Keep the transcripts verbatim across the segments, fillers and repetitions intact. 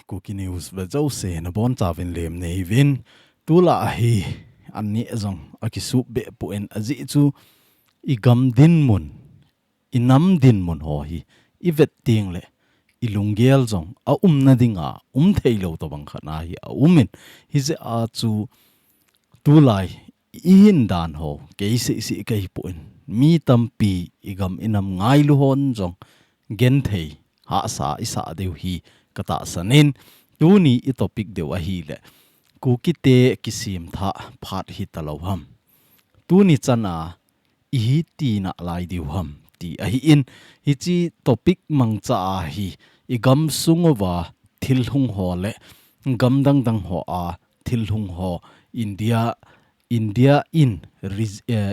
Kuki News ve jouse nabonchauvin lemna hiuvin. Tulai hi aneh jong akisuh behpoi, ajeh chu igam dinmun, inam dinmun ho hi ivet tengle ilunggel jong aumna dinga umthei lou tobang khat ahi aumin. Hijeh a chu tulai ihin dan ho kei seh seh kei poi, mi tampi igam inam ngailu hon jong genthei hahsa isah diu hi katahsan in, tuni itopic diu ahile, Kukite kisemthah phat hitalou ham, tuni chana ihi tina lai diu ham ti ahin, hiche topic mangcha a hi igamsung uva thil hung ho le gamdang dang hoa thil hung ho, India India in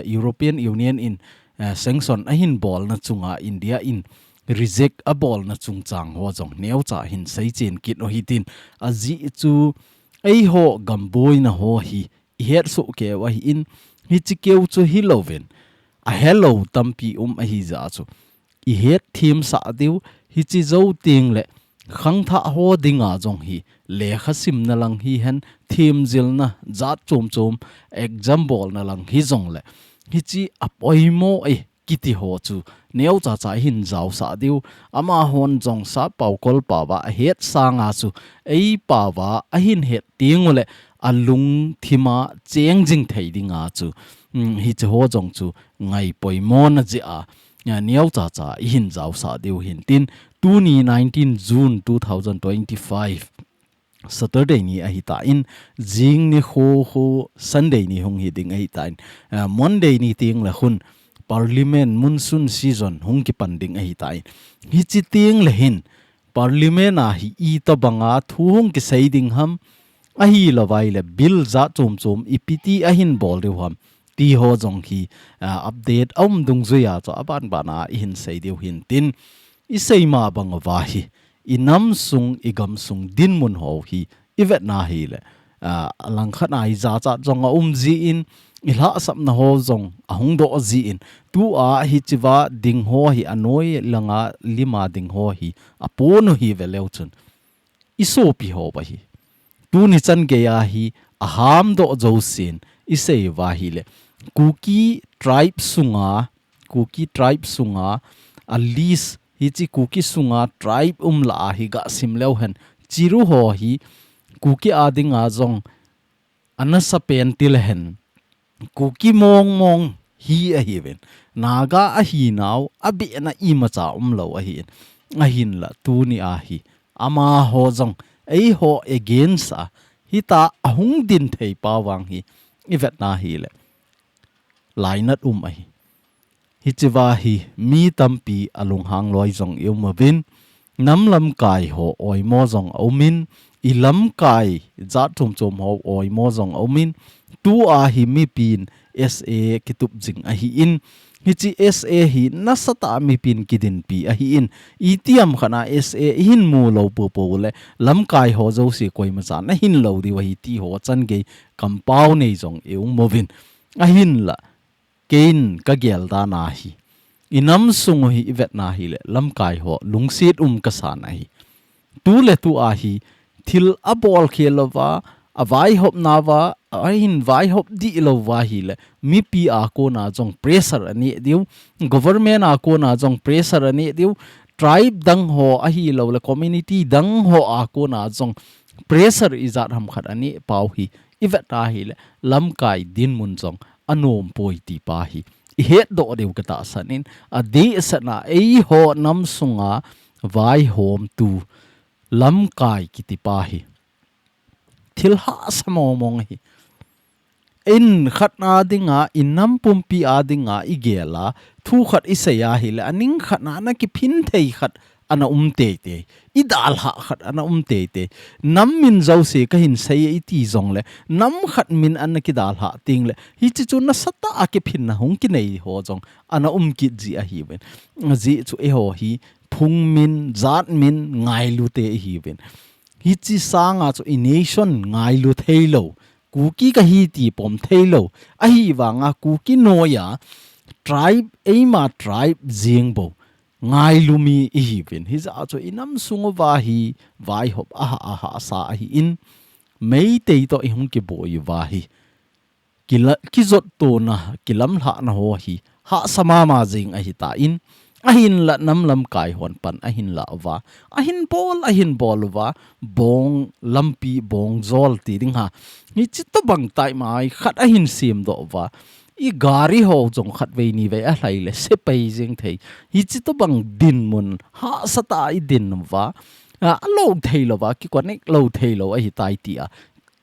European Union in sanction ahin bolna chunga India in reject abolna chungchang ho jong neocha hin seichen kit u hitin, ajeh chu eiho gamboina ho hi ihetsoh keu ahin, hiche keu chu hilouvin ahelou tampi um ahijeh chu ihet themsah diu, hiche jou tengle khangthah ho dinga jong hi lekha simna lang hihen, themjilna jat chom chom, exam bolna lang hijongle hiche apoimo e kiti ho chu neocha cha ihin jaosah diu. Amahon jong sappao kolpao va ahet sanga chu eipao va ahin het tengule alungthima cheng jing thei dinga chu hiche ho jong chu ngaipoimona jeh a neocha cha ihin jaosah diu hintin, tuni nineteen June two thousand twenty-five, Saturday ni ahitan, jing nikho khu Sunday ni hung hi ding ahitan, Monday ni tengle khun Parliament monsoon season hung kipan ding ahitan, hiche tengle hin Parliament a hi itobanga thu hung kisei ding ham, ahilouva ahile bill jat chom chom ipi ti ahin bol diu ham ti ho jong hi update aum dungjuia chu aban bana ihin sei diu hintin, isei ma bang uva hi inamsung igamsung dinmun ho hi ivetna hile, alangkhat a ijachat jong aum jin, ilhahsapna ho jong ahung doh jin, tua hichea ding ho hi anoi langa lima ding ho hi aponu hive leu chun isopi ho ahi. Tuni chan geiya hi ahamdoh jousen isei uva ahile, Kuki tribe sunga, Kuki tribe sunga a list hiche Kuki sunga tribe umlah a hi gasim leu hen, Chiru ho hi Kuki a dinga jong anasapen tilehen, Kuki mong mong hi ahiuvin, Naga ahinau abehna imacha umlou ahin, ahinla tuni a hi amaho jong eiho against a hitia ahung din thei pa vang hi ivetna hile lainat um ahi. Hichea hi mi tampi alunghang loi jong ium uvin, nam lamkai ho oimo jong aumin, ilamkai jat chom chom ho oimo jong aumin, tua hi mipin S A kitup jing ahin, hiche S A hi nasatah a mipin kidinpi ahin, itiham khat a S A ihin mulou poupou le lamkai ho jouse koimachan ahin lou diu ahi ti ho chan gei kampao nei jong ium uvin, ahinla keiin kagel dan a hi inamsung u hi ivetna hile lamkai ho lungset um kasan ahi. Tuletua hi thil abol khel louva, avaihopna uva, ahin vaihop dih louva ahile mipi a kona jong pressure aneh diu, government a kona jong pressure aneh diu, tribe dang ho ahiloule community dang ho a kona jong pressure ijat ham khat aneh pau hi ivetna hile lamkai dinmun jong anompoi ti pa hi ihetdoh diu katahsan in, adehset a eiho namsunga vaihomtu lamkai kiti pa hi thil hahsa mong mong ahi. In khat a dinga, inam pumpi a dinga igel a, thu khat isei ahile aning khat a ana kiphin thei khat ana um teitei, idalhah khat ana um teitei. Nam min jouse kahin sei e iti jongle nam khat min ana kidalhah tengle hiche chu nasatah a kiphinna hung kinei ho jong ana um kit ji ahiuvin. Ajeh chu eiho hi phung min, jat min ngailute ihiuvin. Hiche sanga chu i nation ngailu theilou, Kuki kahi ti pom theilou ahivanga Kuki noiya tribe, eima tribe jeng bou ngailu mi ihiuvin. Hijeh a chu inam sung uva hi vaihop aha, ahahsa ahin, Meitei toh ihung kiboi uva hi kila-, kijot tona, kilamlhahna ho hi hahsa mama jing ahitan, ahinla nam lamkai hon pan ahin la uva, ahin bol, ahin bol uva, bong lampi, bong jol ti ding ha, hichi tobang taimai khat ahin semdoh uva, i gari ho jong khatvei nivei alhai le sepai jeng thei, hichi tobang dinmun hahsa tah a i din uva, a, alo thei louva, ki connect lou thei lou ahitai tia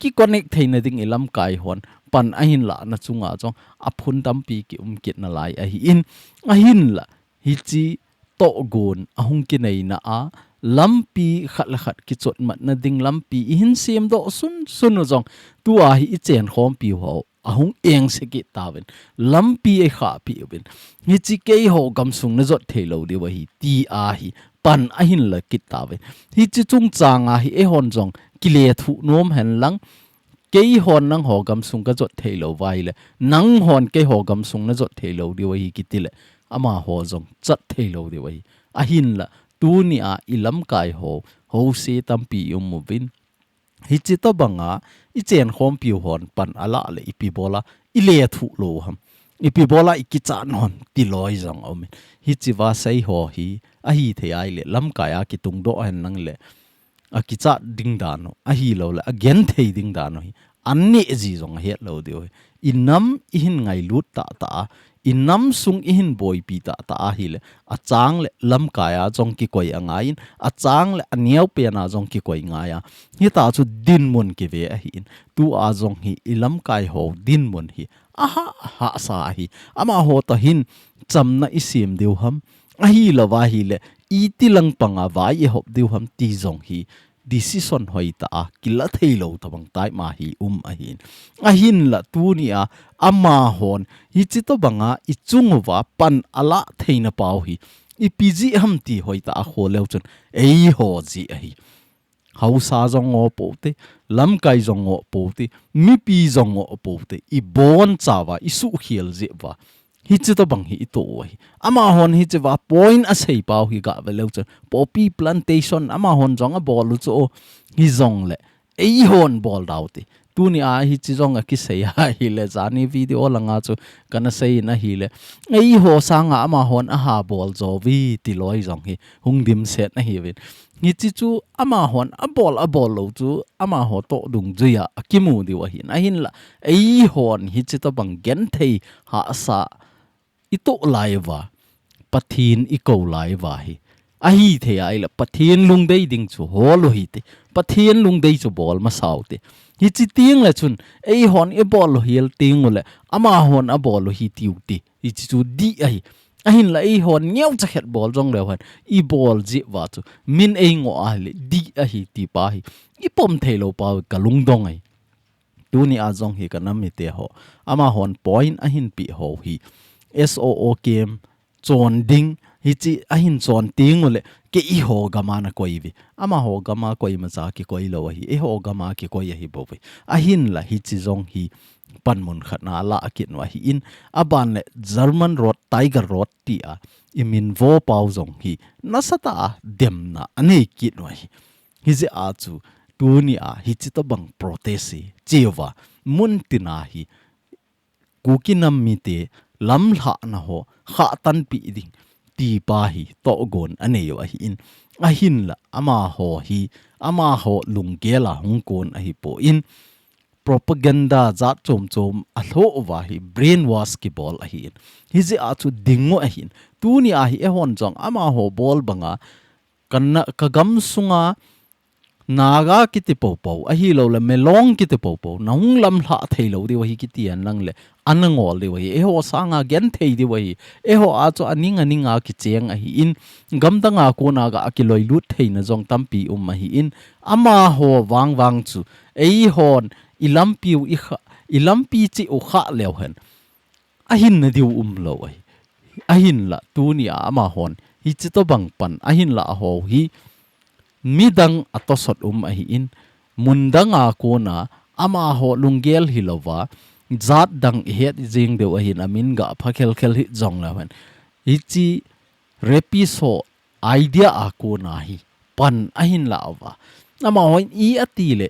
ki connect theina ding i lamkai hon pan ahin lahna chunga jong aphun tampi kium kit nalai ahin, ahinla hichi tohgon ahung kineina a, lampi khat le khat kichotmatna ding lampi ihin semdoh sunsun u jong, tua hi i chenkhompiu ho ahung engse kit tauvin, lampi eikhahpeh uvin, hichi keiho gamsung najot thei lou diu ahi, tia hi pan ahin la kit tauvin. Hichi chungchang a hi eihon jong kilethuh nom hen lang, keihon nangho gamsung kajot thei lou uva ahile, nanghon keiho gamsung najot thei lou diu ahi kiti le, amaho jong chat thei lou diu ahi. Ahinla, tunia i lamkai ho, ho se tampi i um uvin, hichi tobanga i chenkhompiu hon pan alah le ipi bola i lethuh lou ham, ipi bola i kichat nom ham ti loi jong aumin. Hichi vasei ho hi ahithei ahile, lamkai a kitungdoh hen lang le, akichat ding dan u, ahilou le agenthei ding dan u hi, an neh ji jong ahet lou diu ahi. I nam ihin ngailut tahtah a, i nam sung ihin boipi tahtah ahile, achang le lamkai a jong kikoi angaiyin, achang le aneopen a jong kikoi ngai a. Hitia chu dinmun kive ahin, tua jong hi i lamkai ho dinmun hi aha, ahahsa ahi. Amaho toh hin chamna i sem diu ham, ahilou va ahile, iti lang panga vai i hop diu ham ti jong hi, decision hoitah a kila thei lou tobang taima hi um ahin. Ahinla tunia amahon hichi tobanga i chung uva pan alah theina pau hi ipi jeh ham ti hoitah a kholeu chun eiho jeh ahi. Haosa jong ngoh pou te, lamkai jong ngoh pou te, mipi jong ngoh pou te, i bonchauva, i suhkhel jeh uva hichi tobang hi i toh u ahi. Amahon hichi va point asei pau hi gah ve leu chun, poppy plantation amahon jong abol u chu o, hijongle eihon bol dau te. Tunia hichi jong akisei ahile, jani video langa chu kana seiyin ahile, eiho sanga amahon aha bol jo uve ti loi jong hi hung dimset ahiuvin. Hichi chu amahon abol, abol lou chu amaho toh dungjuia akimu diu ahin. Ahinla, eihon hichi tobang genthei hahsa i toh lai uva, Pathen i kou lai uva hi, ahithei ahile, Pathen lungdei ding chu hol u hite, Pathen lungdei chu bol masa u te. Hichi tengle chun, eihon i bol u hel tengule, amahon abol u hi tiu te. Hichi chu dih ahi. Ahinla eihon neocha khat bol jongleu hen, i bol jeh uva chu min eingoh ahile, dih ahi ti pa hi i pom thei lou pau hi ka lungdong ahi. Tunia jong hi ka nam mite ho, amahon point ahin peh ho hi, S O O camp chon ding, hichi ahin chon tengule, keiho gama nakoi uve. Amaho gama koimacha kikoi lou ahi, eiho gama kikoi ahi bou ve. Ahinla hichi jong hi panmun khat na alah kit u ahin, aban le German Road, Tiger Road tia i minvo pau jong hi nasatah a demna anei kit u ahi. Hijeh a chu tunia hichi tobang protest hi cheuva, muntina hi Kuki nam mite lamlhahna ho khahtanpeh ding ti pa hi tohgon anei u ahin, ahinla amaho hi, amaho lunggel a hung kon ahipon, propaganda jat chom chom alhoh uva hi brainwash kibol ahin. Hijeh a chu ding u ahin. Tunia hi eihon jong amaho bol banga ka na, ka gamsunga Naga kiti poupou, ahilou le Melong kiti poupou, nahung lamlhah thei lou diu ahi kiti henlang le, ana ngol diu ahi, eiho sanga genthei diu ahi, eiho a chu aning aninga kicheng ahin, gamdanga kona ga kiloilut theina jong tampi um ahin, amaho vangvang chu, eihon, i lampiu i kha, i lampi cheh u khah leu hen ahinna diu umlou ahi. Ahinla, tunia amahon, hichi tobang pan, ahinla aho hi, midang atosot um ahin, mundanga kona, amaho lunggel hilouva, jat dang ihet jeng diu ahin, amin ga pha khelkhel hih jongleu hen. Hichi Rapist ho idea a kona hi pan ahin la uva. Amahon i ati le,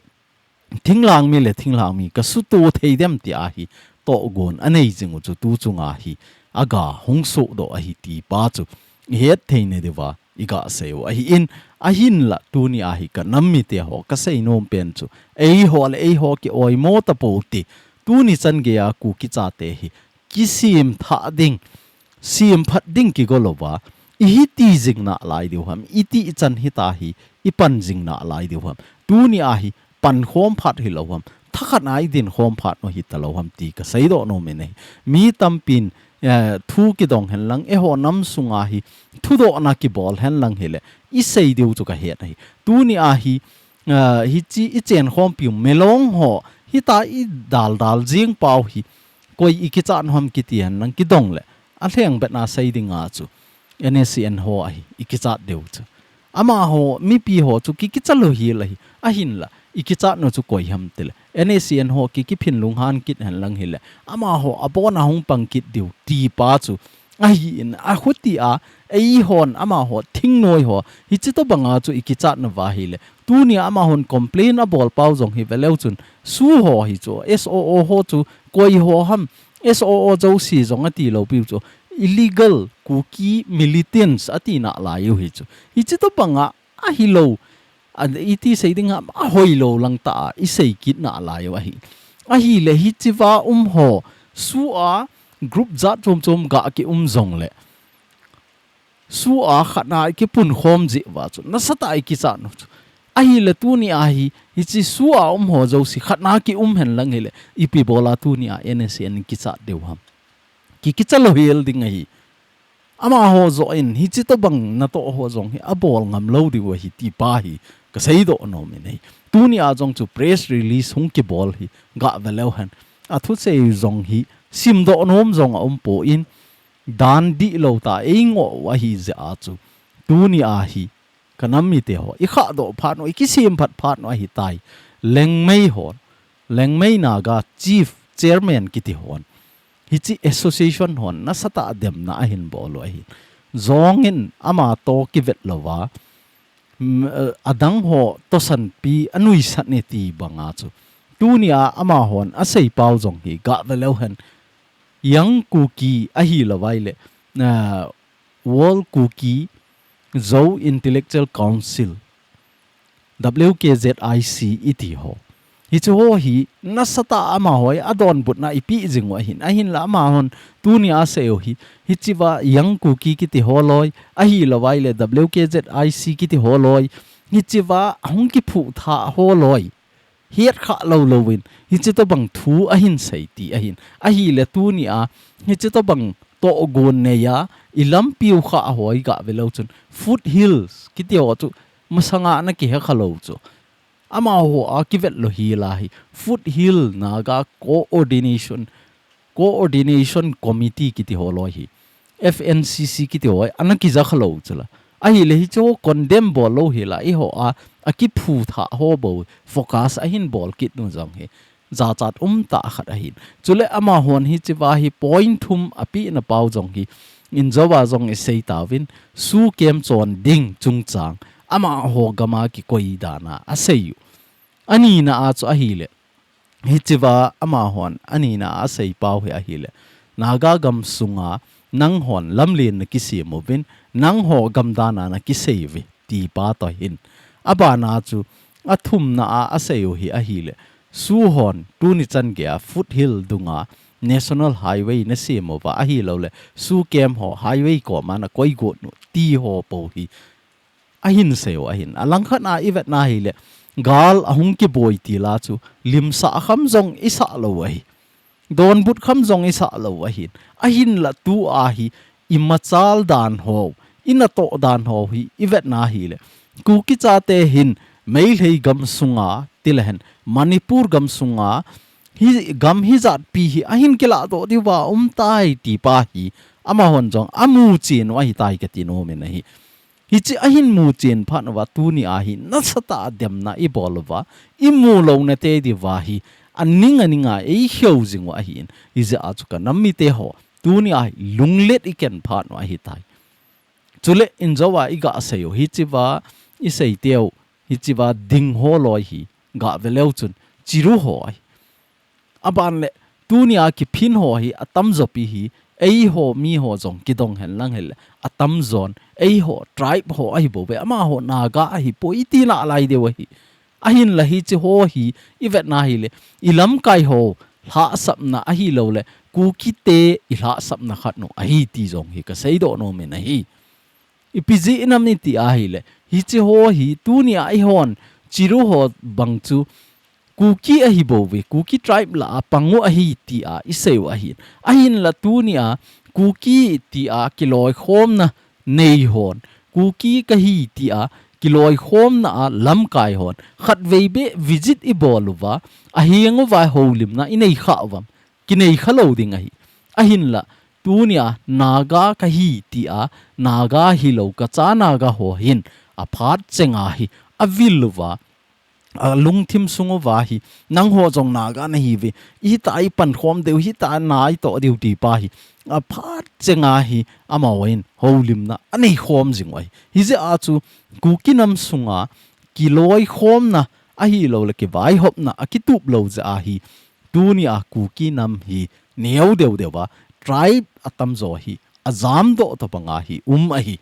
thinglhang mi le thinglhang mi ka suto thei dem ti ahi, tohgon anei jing u chu tu chunga hi aga hung sodoh ahi ti pa chu i het thei na diuva i ga sei u ahi in, ahin la tuni ahi ka nam mite ho ka sei nom pen chu, eiho le eiho ki oimo ta pou ti, tuni chan geiya Kuki chate hi kisem thah ding, sem phat ding kigo louva, i hiti jing nalai diu ham, i ti i chan hita hi, i pan jing nalai diu ham. Tuni ahi, pan khom phat hi lou ham, thakhat a i din khom phat u hita lou ham ti ka seidoh nom in ahi. Mi tampin, eh, thu kidong hen lang, eiho nam sunga hi, thudohna kibol hen lang hile, i sei diu chu ka het ahi. Tuni ahi, eh, hichi i chen khompiu Milong ho, hita i daldal jing pau hi, koi i kichat u ham kiti hen lang kidong le, alheng betna sei dinga chu N S C N ho ahi, i kichat diu chu. Amaho, mipi ho chu ki kicha lou hel ahi, ahin la, i kichat u chu koi ham ti le, N S C N ho ki kiphin lunghan kit hen lang hile, amaho abon a hung pang kit diu ti pa chu ahi in, a khuti a, eihon amaho thingnoi ho, hichi tobanga chu i kichat uva hile, tuni a amahon complain abol pau jong hi ve leu chun, SoO ho hi chu, S O O ho chu, koi ho ham, S O O jouse jong ati lou piu chu, illegal Kuki militants ati nalai u hi chu. Hichi tobanga ahi lou, a, i ti sei ding ham, ahoi lou lang ta a, i sei kit nalai u ahi. Ahile hichiva um ho, SoO a group jat chom chom ga ki um jong le, SoO a khat na i kipun khom jeh uva chu, nasatah a i kichat u chu. Ahile tuni ahi, hichi SoO a um ho jouse khat na ki um hen lang hile, ipi bol a tuni a N S C N kichat diu ham. Ki kicha lou hel ding ahi. Amaho joh in, hichi tobang natoh ho jong hi, abol ngam lou diu ahi ti pa hi, ka seidoh nom in ahi. Tuni a jong chu press release hung kibol hi, ga ve leu hen. A thusei jong hi, simdoh nom jong a um poi, dan dihlou ta, ei ngoh u ahi jeh a chu. Tuni ahi, ka nam mite ho, i khahdoh phat u, i kisem phat phat u ahi tai. Lengmei hon, Lengmei Naga Chief Chairman kiti hon, hichi association hon, nasatah a demna ahin bol u ahi. Jong in ama toh kivet louva, mm, eh, adang ho tohsan pi anuisat ne ti banga chu. Tuni a amahon asei pau jong hi ga ve leu hen. Young Kuki ahi lou vai le, ah, World Kuki Zo Intellectual Council, W K Z I C iti ho. Hichu ho hi nasatah a amaho hi adonbutna i pe jing u ahin. Ahin la amahon tuni a asei u hi, hichiva Young Kuki kiti ho loi, ahi lou vai le W K Z I C kiti ho loi, hichiva hung kiphuh tha ho loi. Het khah lou lou in, hichi tobang thu ahin sei ti ahin. Ahile tuni a, hichi tobang tohgon nei a, i lampiu khah ho i ga ve leu chun, Foothills kiti ho chu, masanga ana kihe kha lou chu. Amaho a kivet lou hi la hi, Foothill Naga Coordination, Coordination Committee kiti ho loi hi, F N C C kiti ho hi, ana kija kha lou chu la. Ahile hichu condemn bol lou hi la, eiho a, akiphuh tha ho bou, focus ahin bol kit u jong hi. Jachat um tah khat ahin. Chule amahon hichiva hi point thum apeh na pau jong hi. Injouva jong i sei tauvin, SoO camp chon ding chungchang, amaho gam a kikoi dan a asei u. Anina a chu ahile, hichiva amahon anina a asei pau hi ahile, Naga gam sunga nanghon lamlen na kisem uvin, nangho gam dan a na kisei uve, ti pa toh hin. Abana chu, athumna a asei u hi ahile, SoO hon tuni chan geiya Foothill dunga National Highway na sem uva ahilou le, SoO camp ho highway koma na koi got u ti ho pou hi ahin sei u ahin. Alangkhat a i vet na hile, gal ahung kiboi ti la chu, limsah kham jong i sah lou ahi. Donbut kham jong i sah lou ahin. Ahin la tu a hi, i machal dan ho, i natoh dan ho hi, i vet na hile, Kuki chate hin, Meitei gam sunga, ti le hen, Manipur gam sunga, hi gam hijat pi hi, ahin kilah doh diuva um tai ti pa hi, amahon jong amu chen u ahi tai kati nom in ahi. Hichi ahin mu chen phat uva tuni a hi nasatah a demna i bol uva, i mu lou na te diuva hi, aning aning a ei kheu jing u ahin, hijeh a chu ka nam mite ho, tuni a hi lunglet i ken phat u ahi tai. Chule injou a iga sei u, hichea isei teu, hichea ding ho loi hi ga ve leu chun, chiru ho ahi. Aban le, tunia kiphin ho hi atamjo pi hi, eiho mi ho jong kidong hen lang hile, atamjon, eiho tribe ho ahi bou ve, amaho Naga ahi poi iti nalai deu ahi. Ahinla hiche ho hi, ivet na hile, ilamkai ho, lhahsamna ahilouleh, Kuki te ilhahsamna khat nu ahi ti jong hi kasei doh nom in ahi. Ipi jeh inem iti ahile, hiche ho hi tunia eihon chiru ho bang chu Kuki ahi bou ve, Kuki tribe lah a pang u ahi tia isei u ahin. Ahinla tunia Kuki tia kiloikhomna nei hon, Kuki kahi tia kiloikhomna a lamkai hon, khatvei beh visit ibol uva, aheng uva houlimna inei kha uvam, kinei kha lou ding ahi. Ahinla, tunia Naga kahi tia, Naga hilou kacha Naga ho hin, aphat chenga hi, avil uva, alungthim sung uva hi, nangho jong Naga nahi ve, hita ipan khom deu, hita na itoh deu ti pa hi, aphat chenga hi, amahon houlimna anei khom jing u ahi. Hijeh a chu, Kuki nam sunga kiloikhomna ahilouleh kivaihopna akitup lou jeh ahi, tunia Kuki nam hi neo deu deu a, tribe atamjo hi ajam doh tobang a hi um ahi.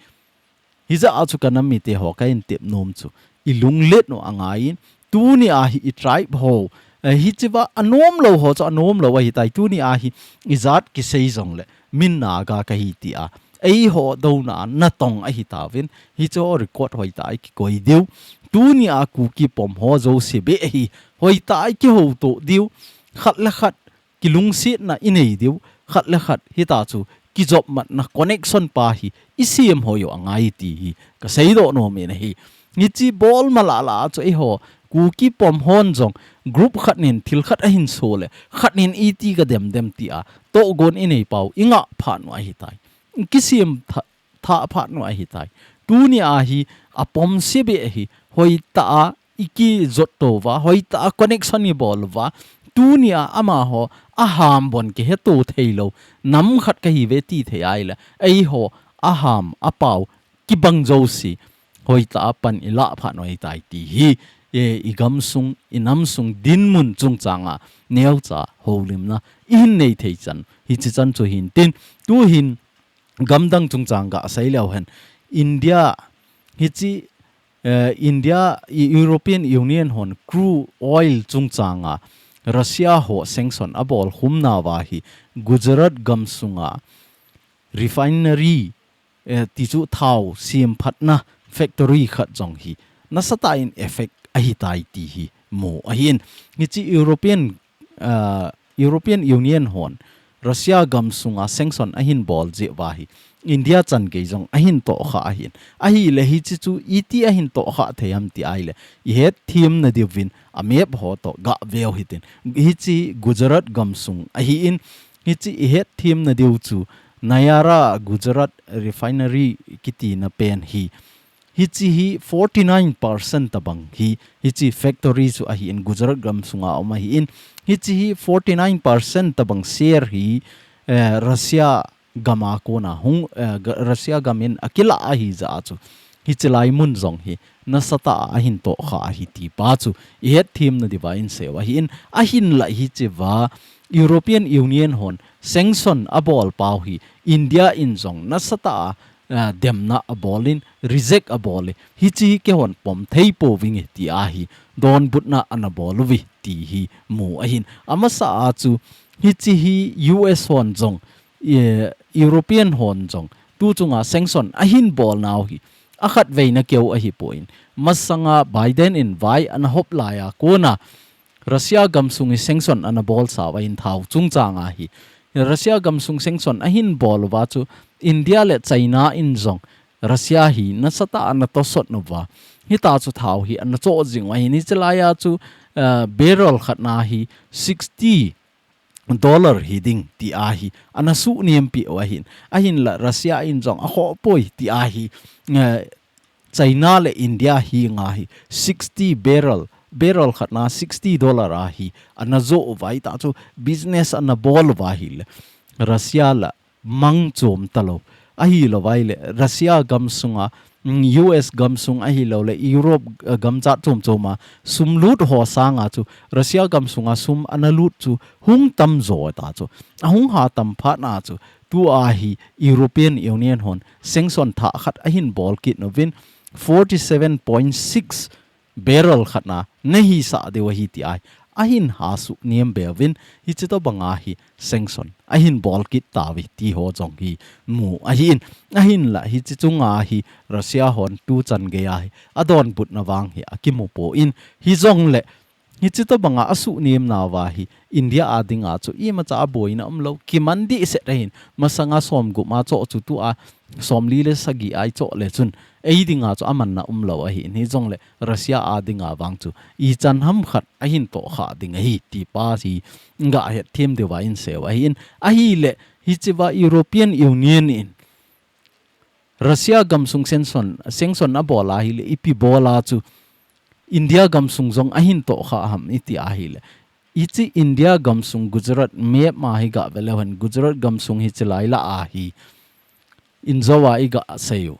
Hijeh a chu kanam mite ho kahin tep nom chu, ilunglet u angaiyin, tunia hi i tribe ho, eh, hichea anom lou ho chu anom lou ahitai, tunia hi ijat kisei jongle, min Naga kahi tia, eiho douna natong ahitauvin, hiche ho record hoitah a ikikoi diu, tunia Kuki pom ho jouse beh hi, hoitah a ikihoutoh diu, khat le khat, kilungsetna inei diu, khat le khat hita chu kijopmatna connection pa hi isem hoi u angai ti hi kasei doh nom in ahi. Hiche bol malah lah a chu eiho Kuki pom hon jong group khat nin thil khat ahin so le, khat nin iti kadem dem tia tohgon inei pau ingah phat u ahitai. Kisem tha, thah phat u ahitai. Tunia hi apom se beh hi hoitah a ikijot touva, hoitah a connection ibol uva, tunia amaho aham bon kiheto theilou nam khat kahi ve ti thei ahile, eiho aham apao kibang jouse, hoitah a pan ilah phat u ahitai ti hi, eh, igamsung, inamsung dinmun chungchang a neocha houlimna ihin nei thei chan, hiche chan chu hintin, tuhin, gamdang chungchang gasei leu hen. India, hiche, eh, India, i European Union hon crude oil chungchang a Russia ho sanction abol khum nauva hi Gujarat gamsunga refinery, eh, ti chu thao semphatna factory khat jong hi nasatah in effect ahitai ti hi mu ahin. Hiche European ah, European Union hon Russia gamsunga sanction ahin bol jeh uva hi India chan gei jong ahin tohkha ahin. Ahile hiche chu iti ahin tohkha thei ham ti ahile, ihet themna diuvin a map ho toh gaveu hitin. Hiche Gujarat gamsung ahin, hiche ihet themna diu chu Nayara Gujarat Refinery kitina pen hi. Hiche hi forty nine percent tabang hi, hiche factory chu ahin, Gujarat gamsunga um ahin, hiche hi forty nine percent tabang share hi, eh, Russia gama kona hung, eh, ga-, Russia gamin akilah ahi jeh a chu. Hiche lai mun jong hi nasatah a ahin tohkha ahi ti pa chu ihet themna diuva isei u ahin, ahinla hichea European Union hon sanction abol pau hi India in jong nasatah a ah, demna abol in, reject abol in, hiche hi keihon pom thei pouvinge ti ahi, donbutna ana bol uve ti hi mu ahin. Amasa a chu, hiche hi U S hon jong, eh, European hon jong, tu chunga sanction ahin bol nau hi, akhatvei na keu ahi poi. Masanga Biden in vai ana hop laiya kona, Russia gamsung hi sanction ana bolsa uva hin thao chungchang ahi. Russia gamsung sanction ahin bol uva chu India le China in jong Russia hi nasatah a ana tosot uva. Hita chu thao hi ana choh jing uva ahin, hiche laiya chu, eh, barrel khatna hi sixty dollar hiding ti ahi. Ana suhnem peh uva ahin. Ahinla Russia in jong akhoh poi ti ahi. Eh, China le India hi nga hi sixty barrel, barrel khatna sixty dollar ahi, ana joh uva hita chu business ana bol uva ahile. Russia la mang chom talou. ahilouva ahile Russia gamsunga, mm, U S gamsung ahilouleh Europe, eh, gamjat chom choma sum lut ho sanga chu Russia gamsunga sum ana lut chu hung tamjo ta chu. Ahung ha tam phat na chu tua hi European Union hon sanction thah khat ahin bol kit uvin forty seven point six barrel khat na nahisah diu ahi ti ahi. Ahin hasuh niam be uvin hichi tobanga hi sanction ahin bol kit tauve ti ho jong hi mu ahin. Ahinla hichi chunga hi Russia hon tuchan geiya hi adonbutna vang hi akimu poi. Hijongle hichi tobanga asuh niam nauva hi India a dinga chu imacha aboina umlou, kiman dehset ahin, masanga somgup a choh chu tua somli le sagi a ichoh le chun ei dinga chu amanna umlou ahin. Hijongle Russia a dinga vang chu ichan ham khat ahin tohkhah ding ahi ti pa hi gahet them diuva inseiu ahin. Ahile hichiva European Union in Russia gamsung sanction, sanction abol ahile ipi bol a chu India gamsung jong ahin tohkhah ham iti ahile. Hichi India gamsung Gujarat map ma hi gave leu hen Gujarat gamsung hichi lai lah a hi injoa iga seiu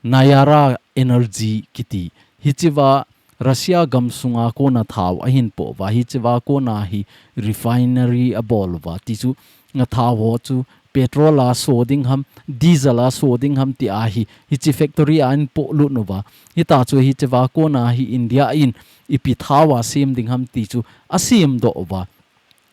Nayara Energy kiti. Hichiva Russia gamsunga kona thao ahin poh uva, hichiva kona hi refinery abol uva, ti chu a thao ho chu petrol a so ding ham, diesel a so ding ham ti ahi, hichi factory a ahin poh lut uva. Hita chu hichiva kona hi India in ipi thao a sem ding ham ti chu asemdoh uva.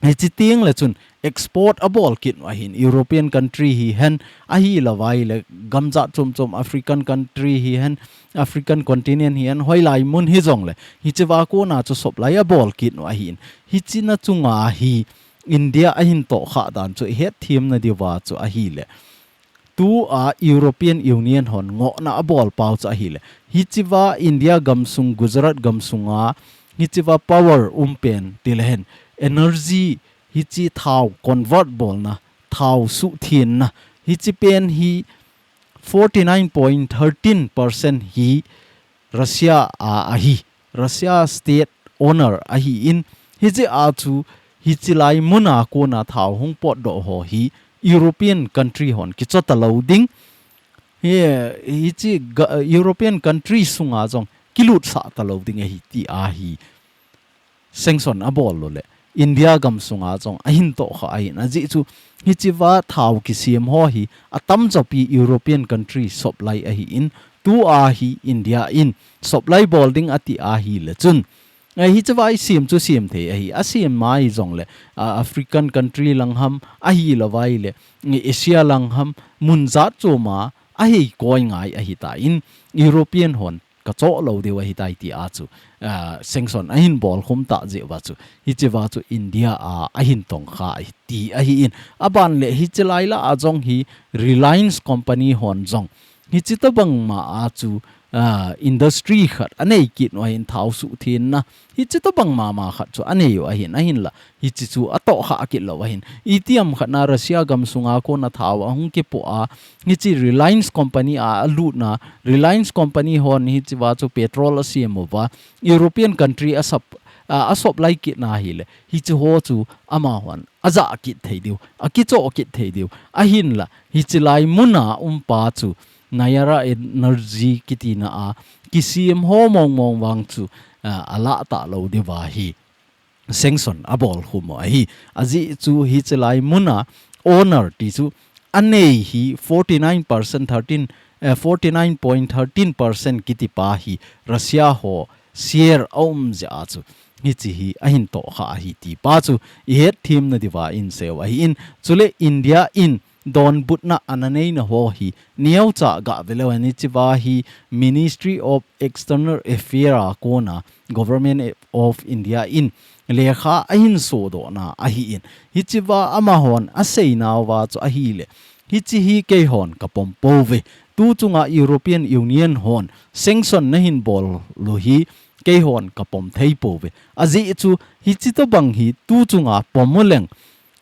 Hichi teng le chun export abol kit u ahin European country hihen ahilouva ahile gamjat chom chom African country hihen African continent hihen hoilai mun hijongle hichiva kona chu supply abol kit u ahin hichi na chunga hi India ahin tohkhah dan chu ihet them na diuva chu ahile. Tua European Union hon ngohna abol pau chu ahile. Hichiva India gamsung Gujarat gamsunga hichiva power um pen ti le hen energy hichi thao convert bolna, thao suhthenna, hichi pen hi forty nine point thirteen percent hi Russia a ahi. Russia state owner ahin, hichi a chu hichi lai muna kona thao hung potdoh ho hi European country hon kichota lou ding. Hi, hichi ga-, European country sunga jong kilutsah ta lou ding ahi ti ahi. Sanction abol lou le India gamsunga jong ahin tohkhah ahin ajeh chu hichiva thao kisem ho hi atamjo pi European country supply ahin tua hi India in supply bol ding ati ahile chun. Ahi hichiva isem chu sem thei ahi, asem mai jongle, a, African country lang ham, ahilouva ahile, nge Asia lang ham, mun jat choma, ahei koi ngai ahitan, European hon kachoh lou diu ahitai ti a chu, a, sanction ahin bol khum ta jeh uva chu, hichiva chu India a, ahin tongkha ahi ti ahin, aban le hichi lai lah a jong hi Reliance company hon jong, hichi tobang ma a chu, a, industry khat anei kit u ahin thao suhthenna. Hichi tobang mama khat chu anei u ahin, ahinla. Hichi chu atohkhah kit lou ahin. Itiham khat na Russia gamsunga kona thao ahung kipoh a. Hichi Reliance company a alutna. Reliance company hon hichiva chu petrol asem uva. European country a sup-, a, a supply kit na ahile. Hichi ho chu amahon ajah kit thei diu, akichoh kit thei diu. Ahinla, hichi lai muna um pa chu, Nayara Energy kiti na a, kisem ho mong mong vang chu, a, alah ta lou diuva hi sanction abol khum u ahi. Ajeh chu hichi lai muna owner ti chu, anei hi forty nine percent thirteen, eh, forty nine point thirteen percent kiti pa hi Russia ho share aum jeh a chu hichi hi ahin tohkhah ahi ti pa chu ihet them na diuva inseiu ahin. Chule India in donbutna ana neina ho hi neocha gave leu hen hichiva hi Ministry of External Affairs a kona Government of India in lekha ahin sodoh na ahin. Hichiva amahon aseinauva chu ahile. Hichi hi keihon kapom pouve. Tu chunga European Union hon sanction nahin bol u hi keihon kapom thei pouve. Ajeh chu hichi tobang hi tu chunga pom u leng.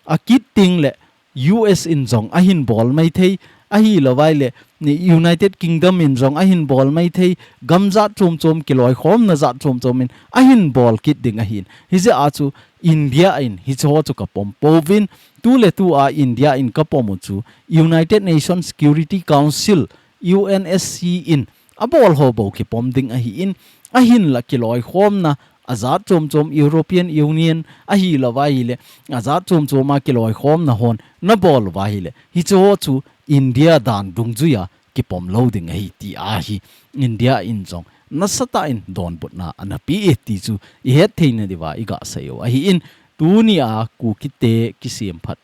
Akit teng le U S in jong ahin bol mai thei, ahilouva ahile, ni United Kingdom in jong ahin bol maithei, gam jat chom chom, kiloikhomna jat chom chom in ahin bol kit ding ahin. Hijeh a chu India in hicheho chu kapom pouvin, tuletu a India in kapom u chu United Nations Security Council, U N S C in abol ho bou kipom ding ahin, ahinla kiloikhomna ajat chom chom, European Union ahilouva ahile, ajat chom chom a kiloikhomna hon nabol uva ahile, hicheho chu India dan dungjuia kipom lou ding ahi ti ahi. India in jong nasatah in donbutna anapeh e ti chu ihet theina diuva iga sei u ahin, tunia Kukite kisem phat,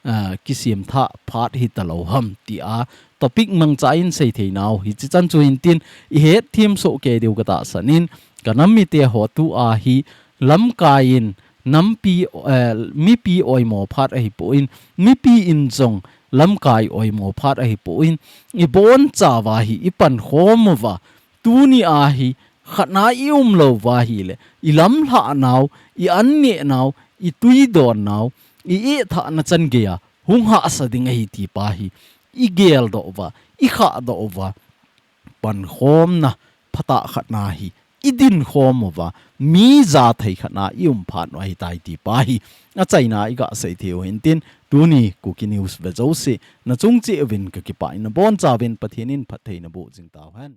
ah, kisem thah phat hitalou ham tia topic mangcha in seithei nau hichi chan chu hintin, ihet them soh kei diu katahsan in, kanam mite ho tua hi lamkai in nampi, eh, mipi oimo phat ahipon, mipi in jong lamkai oimo phat ahipon, ibonchauva hi ipankhom uva, tunia hi khatna ium louva ahile, ilamlhah nau, i-an neh nau, itui don nau, i-eh thahna chan geia hung hahsa ding ahi ti pa hi igeldoh uva, ikhahdoh uva, pankhomna phatah khatna hi idinkhom uva, mi jathei khatna ium phat u ahitai ti pa hi achaina iga seithei u hintin, tuni Kuki News ve jouse nachung cheh uvin kakipah in, nabonchauvin Pathen in phatthei naboh jing tauhen.